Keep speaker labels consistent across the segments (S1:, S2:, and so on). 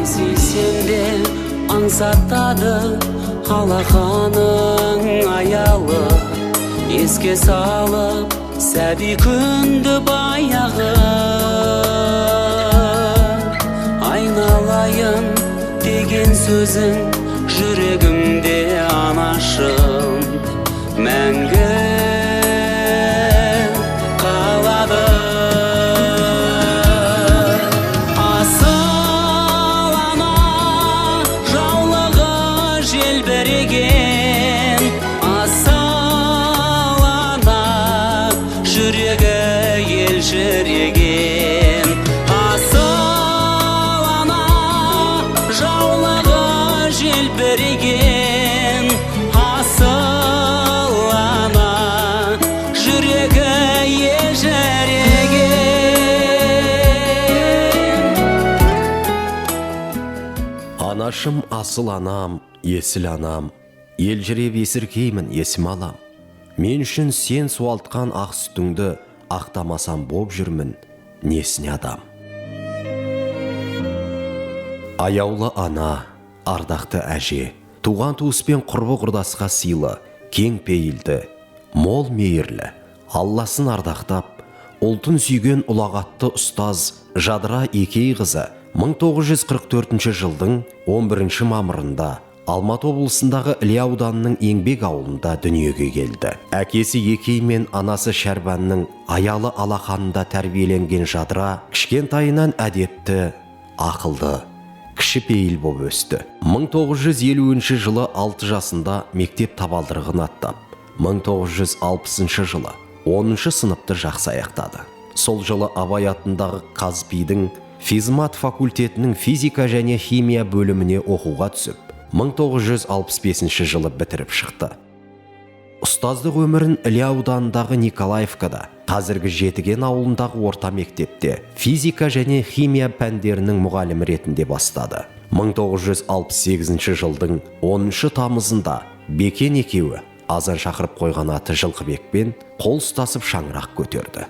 S1: Сүйсем де аңсатады алақаның аялы, еске салып сәби күнді баяғы. Айналайын деген сөзің жүрегімде анашым мәңгі қалады. Асыл ана жаулығы желбіреген, асыл ана жүрегі елжіреген, асыл ана жаулығы желбіреген, асыл ана жүрегі елжіреген.
S2: Анашым, асыл анам, есіл анам, елжіреп есіркеймін, есіме алам. Мен үшін сен суалтқан ақ сүтіңді ақтамасам боп жүрмін, несіне адам. Аяулы ана, ардақты әже, туған туыспен құрбы құрдасқа сыйлы, кең пейілді, мол мейірлі, Алласын ардақтап, ұлтын сүйген ұлағатты ұстаз Жадыра Екейқызы 1944 жылдың 11 мамырында Алматы облысындағы Іле ауданының Еңбек ауылында дүниеге келді. Әкесі Екей мен анасы Шәрбанның аялы алақанында тәрбиеленген Жадыра кішкентайынан әдепті, ақылды, кішіпейіл боп өсті. 1950 жылы 6 жасында мектеп табалдырығын аттап, 1960 жылы 10 сыныпты жақсы аяқтады. Сол жылы Абай атындағы ҚазПИ-дің физмат факультетінің физика және химия бөліміне оқуға түсіп, 1965 жылы бітіріп шықты. Ұстаздық өмірін Іле ауданындағы Николаевкада, қазіргі Жетіген ауылындағы орта мектепте физика және химия пәндерінің мұғалімі ретінде бастады. 1968 жылдың 10 тамызында Бекен екеуі азан шақырып қойған аты Жылқыбекпен қол ұстасып шаңырақ көтерді.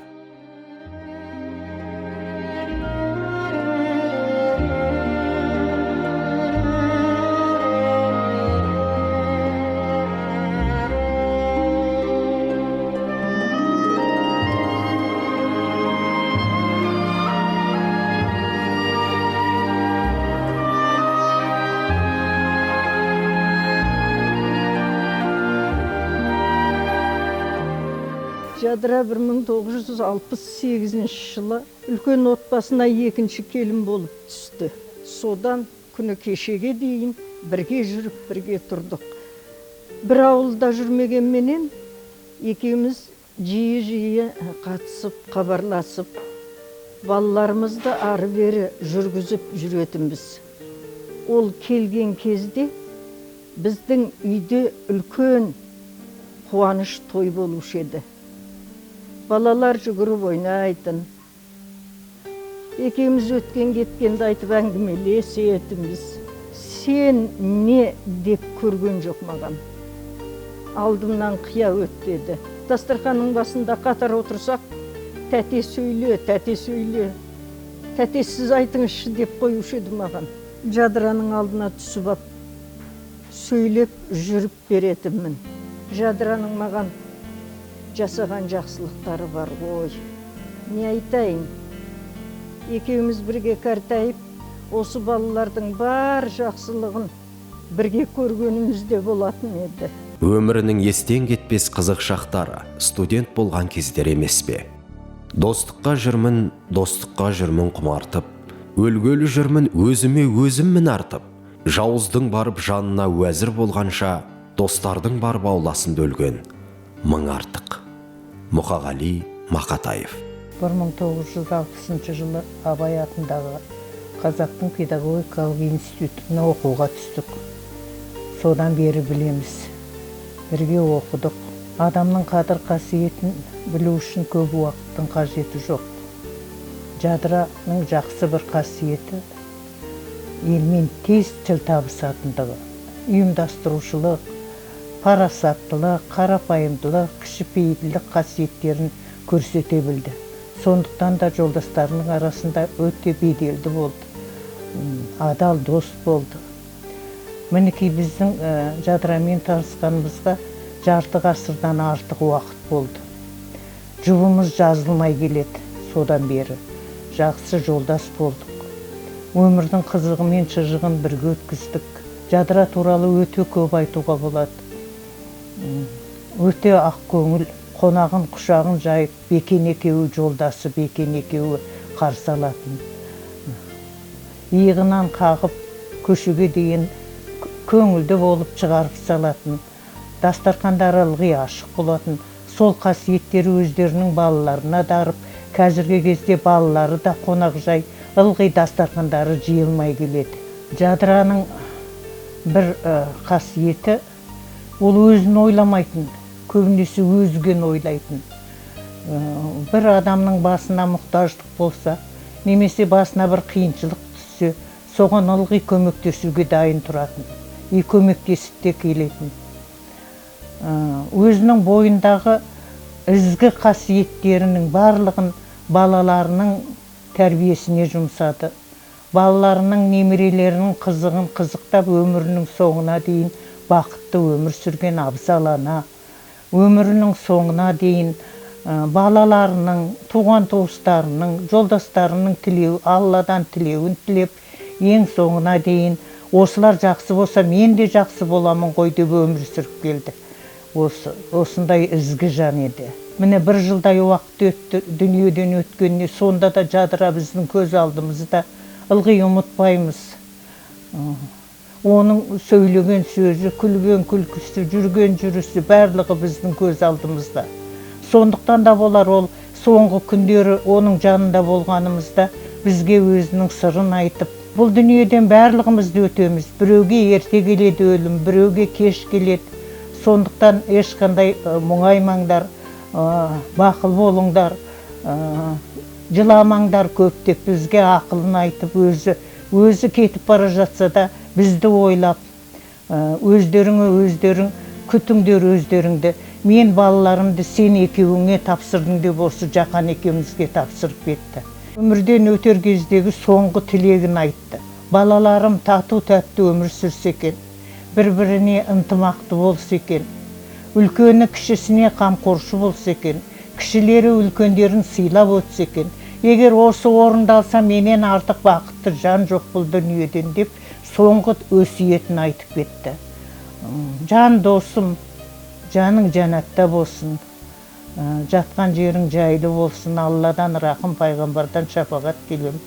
S3: Жадыра 1968 жылы үлкен отбасына екінші келін болып түсті. Содан күні кешеге дейін бірге жүріп, бірге тұрдық. Бір ауылда жүрмегенменен екеуміз жиі-жиі қатысып, хабарласып, балаларымызды ары-бері жүргізіп жүретінбіз. Ол келген кезде біздің үйде үлкен қуаныш той болушы еді. Балалар жүгіріп ойнайтын. Екеуміз өткен кеткенді айтып әңгімелесетінбіз. Сен не деп көрген жоқ маған. Алдымнан қия өт деді. Дастарханның басында қатар отырсақ, тәте сөйле, тәте сөйле, тәте сіз айтыңызшы деп қоюшы еді маған. Жадыраның алдына түсіп ап, сөйлеп жүріп беретінмін. Жадыраның маған жасаған жақсылықтары бар ғой. Не айтайын? Екеуміз бірге кәртайып, осы балалардың бар жақсылығын бірге көргеніміз де болатын еді.
S2: Өмірінің естен кетпес қызық шақтары студент болған кездер емес пе? Достыққа жүрмін, достыққа жүрмін құмартып, өлгелі жүрмін өзіме өзім мін артып, жауыздың барып жанына уәзір болғанша, достардың барып ауласында өлген мың артық. Мұқағали Мақатаев.
S4: 1960 жылы Абай атындағы Қазақтың педагогикалық институтына оқуға түстік. Содан бері білеміз. Бірге оқыдық. Адамның қадір қасиетін білу үшін көп уақыттың қажеті жоқ. Жадыраның жақсы бір қасиеті елмен тез тіл табысатындығы, ұйымдастырушылық, парасаттылық, қарапайымдылық, кішіпейілділік қасиеттерін көрсете білді. Сондықтан да жолдастарының арасында өте беделді болды. Адал дос болды. Мінекей біздің Жадырамен танысқанымызға жарты ғасырдан артық уақыт болды. Жұбымыз жазылмай келеді содан бері. Жақсы жолдас болдық. Өмірдің қызығы мен шыжығын бірге өткіздік. Жадыра туралы өте көп айтуға болады. Өте ақ көңіл, қонағын құшағын жайып, Бекен екеуі жолдасы, Бекен екеуі қарсы алатын. Иығынан қағып, көшеге дейін көңілді болып шығарып салатын. Дастархандары ылғи ашық болатын. Сол қасиеттері өздерінің балаларына дарып, қазіргі кезде балалары да қонақжай, ылғи дастархандары жиылмай келеді. Жадыраның бір қасиеті, ол өзін ойламайтын, көбінесе өзгені ойлайтын. Бір адамның басына мұқтаждық болса, немесе басына бір қиыншылық түссе, соған ылғи көмектесуге дайын тұратын, и көмектесіп те келетін. Өзінің бойындағы ізгі қасиеттерінің барлығын балаларының тәрбиесіне жұмсады. Балаларының, немерелерінің қызығын қызықтап, өмірінің соңына дейін бақытты өмір сүрген абзал ана. Өмірінің соңына дейін балаларының, туған туыстарының, жолдастарының тілеуі, Алладан тілеуін тілеп, ең соңына дейін осылар жақсы болса, мен де жақсы боламын ғой деп өмір сүріп келді. Осындай ізгі жан еді. Міне бір жылдай уақыт өтті, дүниеден өткеніне, сонда да Жадыра біздің көз алдымызда, ылғи ұмытпаймыз. Оның сөйлеген сөзі, күлген күлкісі, жүрген жүрісі барлығы біздің көз алдымызда. Сондықтан да болар ол соңғы күндері оның жанында болғанымызда бізге өзінің сырын айтып, бұл дүниеден барлығымыз өтеміз. Біреуге ерте келеді өлім, біреуге кеш келеді. Сондықтан ешқандай мұңаймаңдар, бақыл болыңдар, жыламаңдар көп деп бізге ақылын айтып, өзі кетіп бара жатса да бізді ойлап, өздеріңе өздерің, күтіңдер өздеріңді, мен балаларымды сен екеуіңе тапсырдым деп осы Жақан екеумізге тапсырып кетті. Өмірден өтер кездегі соңғы тілегін айтты. Балаларым тату тәтті өмір сүрсе екен, бір-біріне ынтымақты болса екен, үлкені кішісіне қамқоршы болса екен, кішілері үлкендерін сыйлап өтсе екен. Егер осы орындалса, менен артық бақытты жан жоқ бұл дүниеден деп соңғы өсиетін айтып кетті. Жан досым, жаның жәннатта болсын, жатқан жерің жайлы болсын, Алладан рахым, пайғамбардан шапағат тілеймін.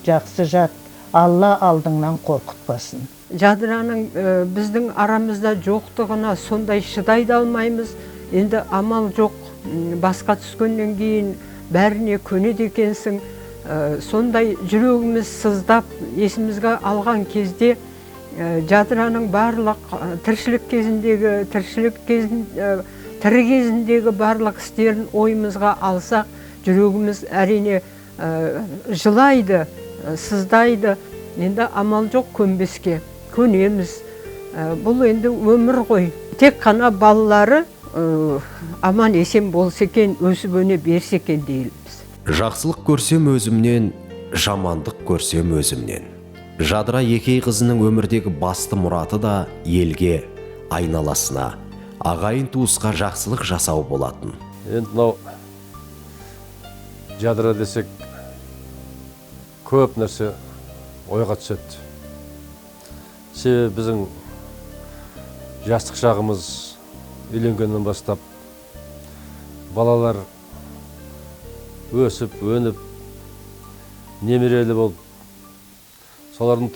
S4: Жақсы жат, Алла алдыңнан қорқытпасын.
S5: Жадыраның біздің арамызда жоқтығына сондай шыдай да алмаймыз. Енді амал жоқ, басқа түскеннен кейін бәріне көнеді екенсің. Сондай жүрегіміз сыздап, есімізге алған кезде Жадыраның барлық тіршілік кезіндегі, тірі кезіндегі барлық істерін ойымызға алсақ, жүрегіміз әрине жылайды, сыздайды. Енді амал жоқ көнбеске, көнеміз. Бұл енді өмір ғой. Тек қана балалары аман есен болса екен, өсіп өне берсе екен дейміз.
S2: Жақсылық көрсем өзімнен, жамандық көрсем өзімнен. Жадыра Екей қызының өмірдегі басты мұраты да елге, айналасына, ағайын туысқа жақсылық жасау болатын.
S6: Енді мынау Жадыра десек көп нәрсе ойға түседі. Себебі біздің жастық шағымыз үйленгеннен бастап балалар өсіп, өніп, немерелі болып, солардың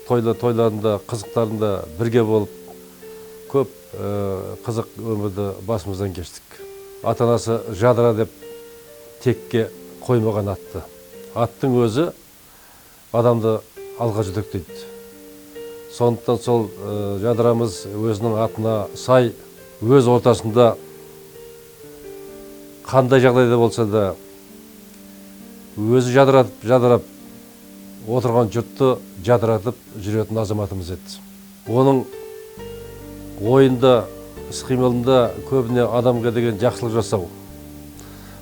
S6: тойларында, қызықтарында бірге болып, көп қызық өмірді басымыздан кештік. Ата-анасы Жадыра деп текке қоймаған атты. Аттың өзі адамды алға жетектейді. Сондықтан сол Жадырамыз өзінің атына сай, өз ортасында қандай жағдайда болса да өзі жадырап отырған жұртты жадыратып жүретін азаматымыз еді. Оның ойында, іс-қимылында көбіне адамға деген жақсылық жасау,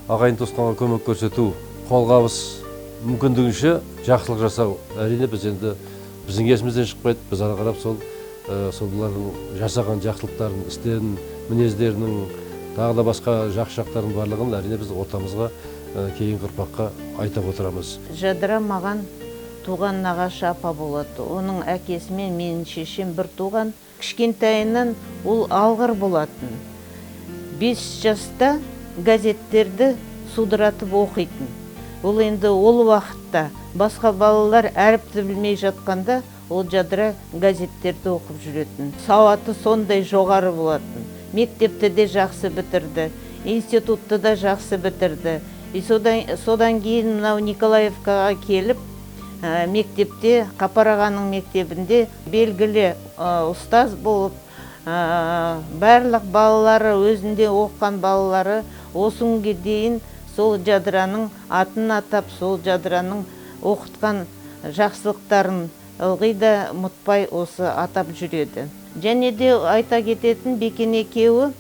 S6: ағайын туысқанға көмек көрсету, қолғабыс мүмкіндігінше жақсылық жасау. Әрине біз енді Біздің есімізден шықпайды. Біз ары қарап сол бұлардың жасаған жақсылықтарын, істерін, мінездерінің, тағы да басқа жақсы жақтарының барлығын, әрине, біз ортамызға, кейінгі ұрпаққа айтып отырамыз.
S7: Жадыра маған туған нағашы апа болады. Оның әкесі мен менің шешем бір туған. Кішкентайынан ол алғыр болатын. 5 жаста газеттерді судыратып оқитын. Ол енді ол уақытта басқа балалар әріпті білмей жатқанда, ол Жадыра газеттерді оқып жүретін. Сауаты сондай жоғары болатын. Мектепті де жақсы бітірді, институтты да жақсы бітірді. И содан кейін мынау Николаевкаға келіп, мектепте, Қапар ағаның мектебінде белгілі ұстаз болып, барлық балалары, өзінде оқыған балалары осы күнге дейін сол Жадыраның атын атап, сол Жадыраның оқытқан жақсылықтарын ылғи да ұмытпай осы атап жүреді. Және де айта кететін, Бекен екеуі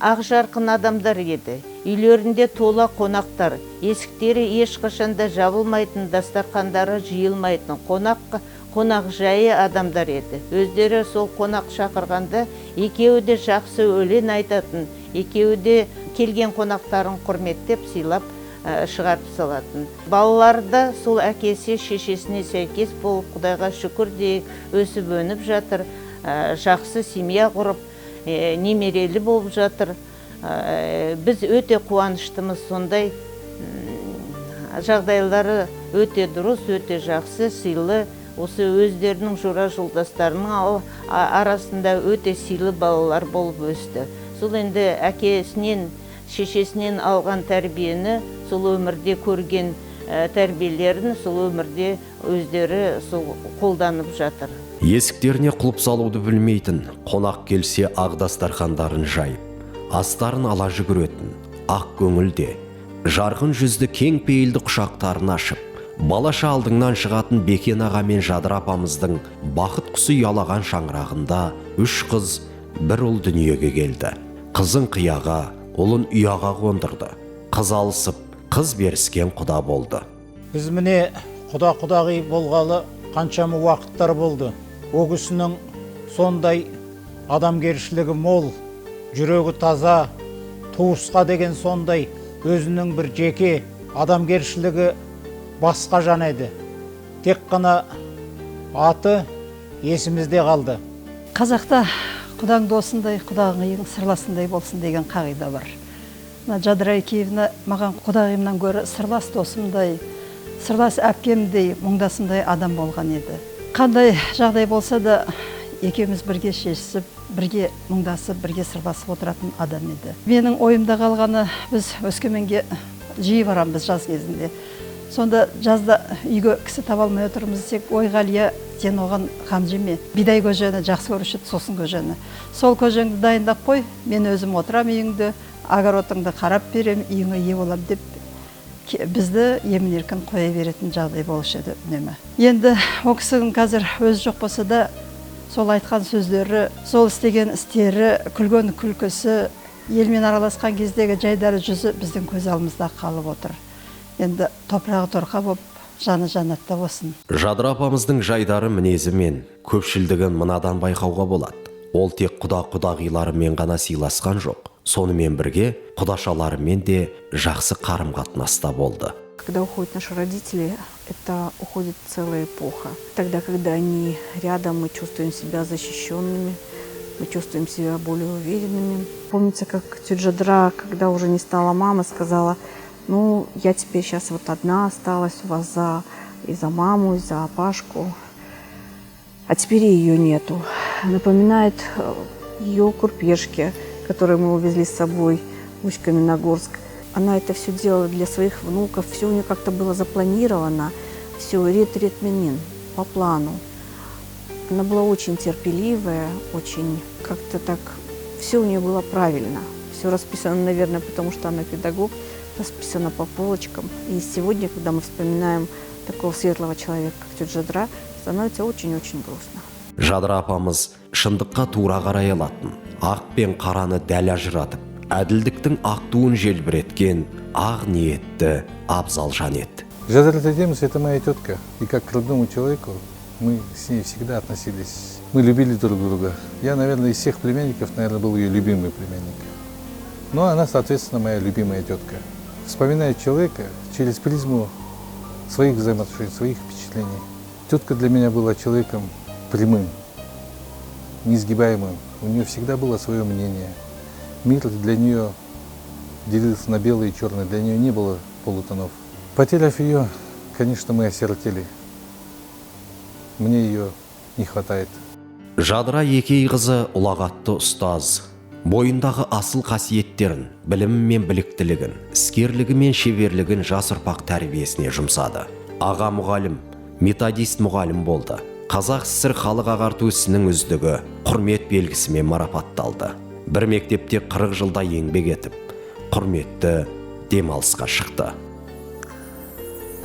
S7: ақ жарқын адамдар еді. Үйлерінде тола қонақтар, есіктері ешқашан да жабылмайтын, дастархандары жиылмайтын, қонақ жайы адамдар еді. Өздері сол қонақ шақырғанда екеуі де жақсы өлең айтатын, екеуі де келген қонақтарын құрметтеп, сыйлап шығарып салатын. Балалары да сол әкесі, шешесіне сәйкес болып, құдайға шүкір дейік, өсіп өніп жатыр, жақсы семья құрып, немерелі болып жатыр. Біз өте қуаныштымыз. Сондай жағдайлары өте дұрыс, өте жақсы, сыйлы. Осы өздерінің жора жолдастарының арасында өте сыйлы балалар болып өсті. Сол енді әкесінен, шешесінен алған тәрбиені, сол өмірде көрген тәрбиелерін сол өмірде өздері сол қолданып жатыр.
S2: Есіктеріне құлып салуды білмейтін, қонақ келсе ақ дастархандарын жайып, астарын ала жүгіретін, ақ көңілде, жарқын жүзді, кең пейілді, құшақтарын ашып, балаша алдыңнан шығатын Бекен аға мен Жадыра апамыздың бақыт құсы ұялаған шаңырағында үш қыз, бір ұл дүниеге келді. Қызын қияға, ұлын ұяға қондырды. Қыз алысып, қыз беріскен құда болды.
S8: Біз, міне, құда құдағи болғалы қаншама уақыттар болды. О кісінің сондай адамгершілігі мол, жүрегі таза, туысқа деген сондай өзінің бір жеке адамгершілігі басқа жан еді. Тек қана аты есімізде қалды.
S9: Қазақта құдаң досындай, құдағиың сырласындай болсын деген қағида бар. Мына Жадыра Екеевна маған құдағиымнан гөрі сырлас досымдай, сырлас әпкемдей, мұңдасымдай адам болған еді. Қандай жағдай болса да, екеуміз бірге шешісіп, бірге мұңдасып, бірге сырласып отыратын адам еді. Менің ойымда қалғаны, біз Өскеменге жиі барамыз жаз кезінде. Сонда жазда үйге кісі таба алмай отырмыз десек, «Ой, Ғалия, сен оған қам жеме, бидай көжені жақсы көруші еді, сосын көжені, сол көжеңді дайындап қой, мен өзім отырамын үйіңде, огородыңды қарап беремін, үйіңе ие боламын», – деп бізді емін еркін қоя беретін жағдай болушы еді үнемі. Енді ол кісінің қазір өзі жоқ болса да, сол айтқан сөздері, сол істеген істері, күлген күлкісі, елмен араласқан кездегі жайдары жүзі біздің көз алдымызда қалып отыр. Енді топырағы торқа болып, жаны жәннатта болсын.
S2: Жадыра апамыздың жайдары мінезі мен көпшілдігін мынадан байқауға болады. Ол тек құда құдағиларымен ғана сыйласқан жоқ, сонымен бірге құдашаларымен де жақсы қарым қатынаста болды.
S10: Когда уходят наши родители, это уходит целая эпоха. Тогда, когда они рядом, мы чувствуем себя защищенными, мы чувствуем себя более уверенными. Помнится, как тетя Жадра, когда уже не стала мамы, сказала: «Ну, я теперь сейчас вот одна осталась у вас и за маму, и за Пашку, а теперь и ее нету». Напоминает ее курпешки, которые мы увезли с собой в Усть-Каменогорск. Она это все делала для своих внуков, все у нее как-то было запланировано, все рет-ретменен, по плану. Она была очень терпеливая, очень как-то так, все у нее было правильно. Все расписано, наверное, потому что она педагог, расписано по полочкам. И сегодня, когда мы вспоминаем такого светлого человека, как тетя Жадра, становится очень-очень грустно.
S2: Жадыра апамыз шындыққа тура қарай алатын, ақ пен қараны дәл ажыратып, әділдіктің ақ туын желбіреткен ақ ниетті абзал жан еді.
S11: Жадыра тәтеміз – это моя тетка. И как к родному человеку Мы с ней всегда относились, мы любили друг друга. Я, наверное, из всех племянников, наверное, был ее любимый племянник. Но она, соответственно, моя любимая тетка. Вспоминая человека через призму своих взаимоотношений, своих впечатлений. Тетка для меня была человеком прямым, несгибаемым. У нее всегда было свое мнение. Мир для нее делился на белое и черное, для нее не было полутонов. Потеряв ее, конечно, мы осиротели. Мне ее не хватает.
S2: Жадыра Екейқызы ұлағатты ұстаз. Бойындағы асыл қасиеттерін, білімі мен біліктілігін, іскерлігі мен шеберлігін жас ұрпақ тәрбиесіне жұмсады. Аға мұғалім, методист мұғалім болды. Қазақ СССР халық ағарту ісінің үздігі, құрмет белгісімен марапатталды. Бір мектепте 40 жылда еңбек етіп, құрметті демалысқа шықты.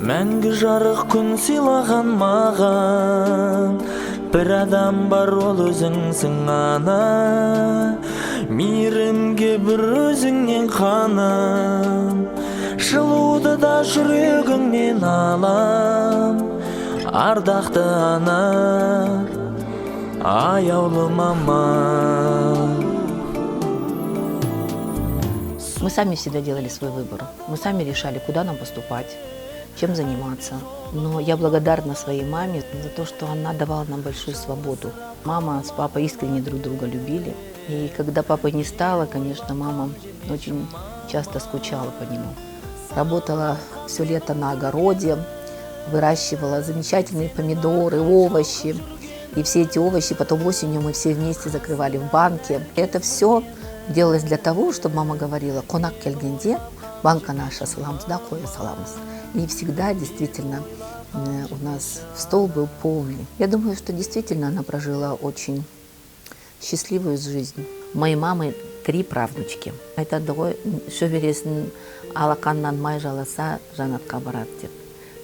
S12: Мәңгі жарық күн сыйлаған маған бір адам бар, ол өзіңсің, ана. Мейірімге бір өзіңнен қанам, жылуды да жүрегіңнен алам. Ардақты ана, аяулы мама.
S13: Мы сами всегда делали свой выбор. Мы сами решали, куда нам поступать, чем заниматься. Но я благодарна своей маме за то, что она давала нам большую свободу. Мама с папой искренне друг друга любили. И когда папы не стало, конечно, мама очень часто скучала по нему. Работала все лето на огороде, выращивала замечательные помидоры, овощи. И все эти овощи потом осенью мы все вместе закрывали в банке. Это все делалось для того, чтобы мама говорила: «Қонақ келгенде банканы аша саламыз да қоя саламыз». И всегда действительно у нас стол был полный. Я думаю, что действительно она прожила очень счастливую жизнь. У моей мамы три правнучки. Айтады ғой, шөбересін алақаннан май жаласа, жанатқа барады деп.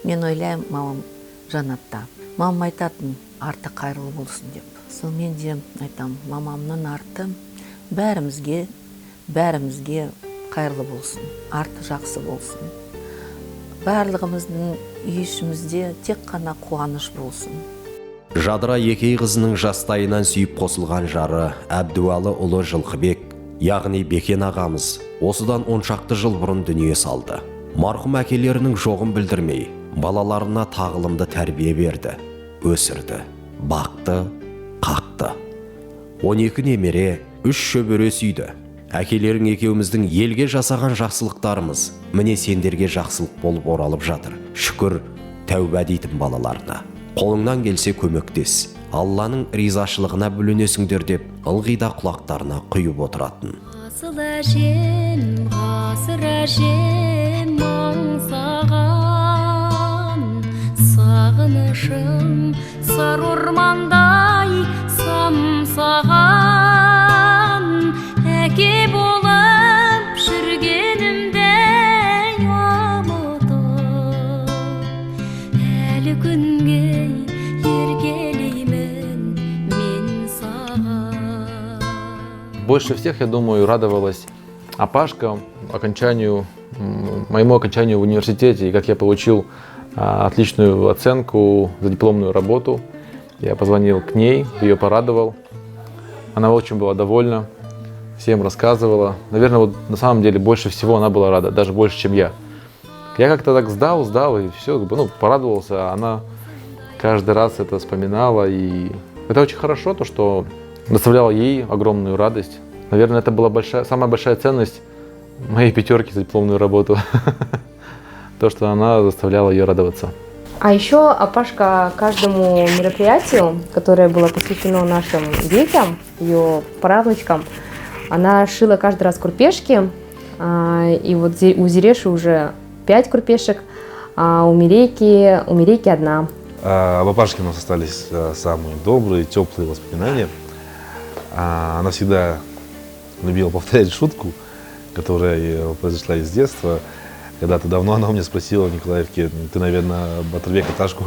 S13: Мен ойлаймын, мамам жанатта. Мамам айтатын, арты қайырлы болсын деп. Сол мен де айтамын, мамамның арты бәрімізге, бәрімізге қайырлы болсын, арты жақсы болсын. Барлығымыздың үй ішімізде тек қана қуаныш болсын.
S2: Жадыра Екейқызының жастайынан сүйіп қосылған жары Әбдуалы ұлы Жылқыбек, яғни Бекен ағамыз, осыдан 10 шақты жыл бұрын дүние салды. Марқұм әкелерінің жоғын білдірмей, балаларына тағылымды тәрбие берді, өсірді, бақты, қақты. 12 немере, үш шөбере сүйді. Әкелерің екеуміздің елге жасаған жақсылықтарымыз, міне, сендерге жақсылық болып оралып жатыр. Шүкір, тәуба дейтін балаларына. Қолыңнан келсе көмектес, Алланың ризашылығына бөленесіңдер деп ылғи да құлақтарына құйып отыратын.
S14: Асыл әжем, ғасыр әжем, аңсаған сағынышым сары ормандай самсаған. Әке болып жүргенімді ұмытып, әлі күнге еркелеймін мен саған.
S15: Больше всех, я думаю, радовалась апашка моему окончанию в университете, и как я получил отличную оценку за дипломную работу. Я позвонил к ней, ее порадовал. Она очень была довольна, всем рассказывала. Наверное, вот на самом деле больше всего она была рада, даже больше, чем я. Я как-то так сдал, сдал, и все, как бы, ну, порадовался, а она каждый раз это вспоминала. И это очень хорошо, то, что доставляло ей огромную радость. Наверное, это была самая большая ценность моей пятерки за дипломную работу. То, что она заставляла ее радоваться.
S16: А еще апашка каждому мероприятию, которое было посвящено нашим детям, ее правнучкам, она шила каждый раз курпешки. И вот у Зереши уже пять курпешек, а у Мирейки одна.
S17: Об апашке у нас остались самые добрые, теплые воспоминания. Она всегда любила повторять шутку, которая произошла из детства. Когда-то давно она у меня спросила в Николаевке: «Ты, наверное, Батырбека аташку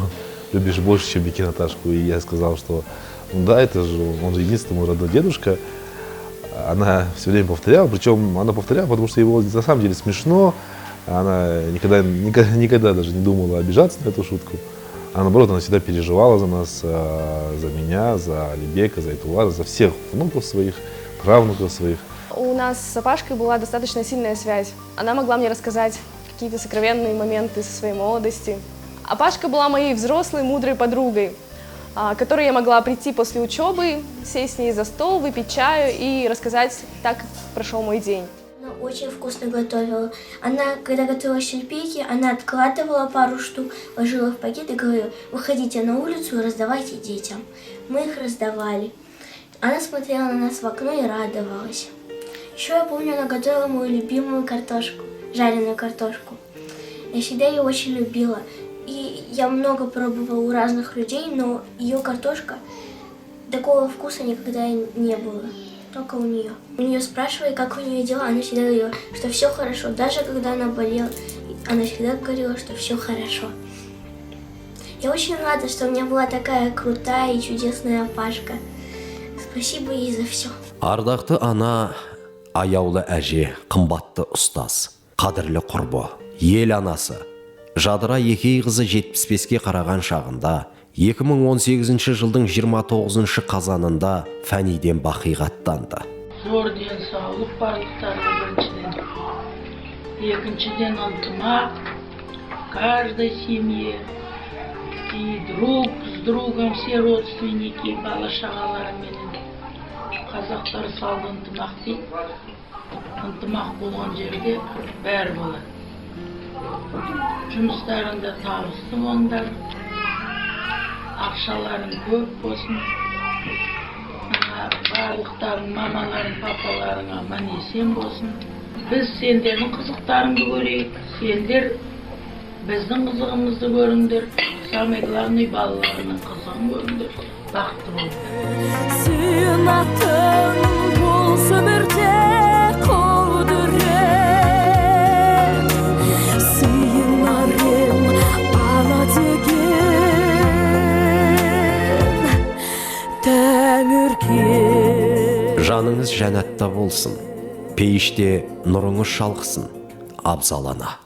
S17: любишь больше, чем Бекена аташку». И я сказал, что ну да, это же он же единственный мой родной дедушка. Она все время повторяла, причем она повторяла, потому что ей было на самом деле смешно. Она никогда, никогда, никогда даже не думала обижаться на эту шутку. А наоборот, она всегда переживала за нас, за меня, за Алибека, за Айтулара, за всех внуков своих, правнуков своих.
S18: У нас с Апашкой была достаточно сильная связь. Она могла мне рассказать какие-то сокровенные моменты со своей молодости. Апашка была моей взрослой, мудрой подругой, к которой я могла прийти после учебы, сесть с ней за стол, выпить чаю и рассказать, так как прошел мой день.
S19: Она очень вкусно готовила. Она, когда готовила шельпейки, она откладывала пару штук, ложила в пакет и говорила: выходите на улицу и раздавайте детям. Мы их раздавали. Она смотрела на нас в окно и радовалась. Еще я помню, она готовила мою любимую картошку, жареную картошку. Я всегда ее очень любила. И я много пробовала у разных людей, но ее картошка, такого вкуса никогда не было. Только у нее. У нее спрашивали, как у нее дела, она всегда говорила, что все хорошо. Даже когда она болела, она всегда говорила, что все хорошо. Я очень рада, что у меня была такая крутая и чудесная Пашка. Спасибо ей за все.
S2: Ардақты ана, аяулы әже, қымбатты ұстаз, қадірлі құрбы, ел анасы. Жадыра Екейқызы 75-ке қараған шағында 2018 жылдың 29 қазанында фәниден бақиға аттанды.
S20: Зор денсаулық барлықтарына біріншіден. Екіншіден, ынтымақ каждой семье и друг с другом, все родственники, бала шағаларыменен. Қазақтар салды ынтымақ дейді. Ынтымақ болған жерде бәрі болады. Жұмыстарында табысты болыңдар, ақшаларың көп болсын, барлықтарың, мамаларың, папаларың аман есен болсын. Біз сендердің қызықтарыңды көрейік, сендер біздің қызығымызды көріңдер. Самый главный, балаларының қызығын көріңдер, бақытты болыңдар.
S14: Сыйынатын болсын бірде құдірет, сыйынар ем ана деген тәңірге.
S2: Жаныңыз жәннатта болсын, пейіште нұрыңыз шалқысын, абзал ана.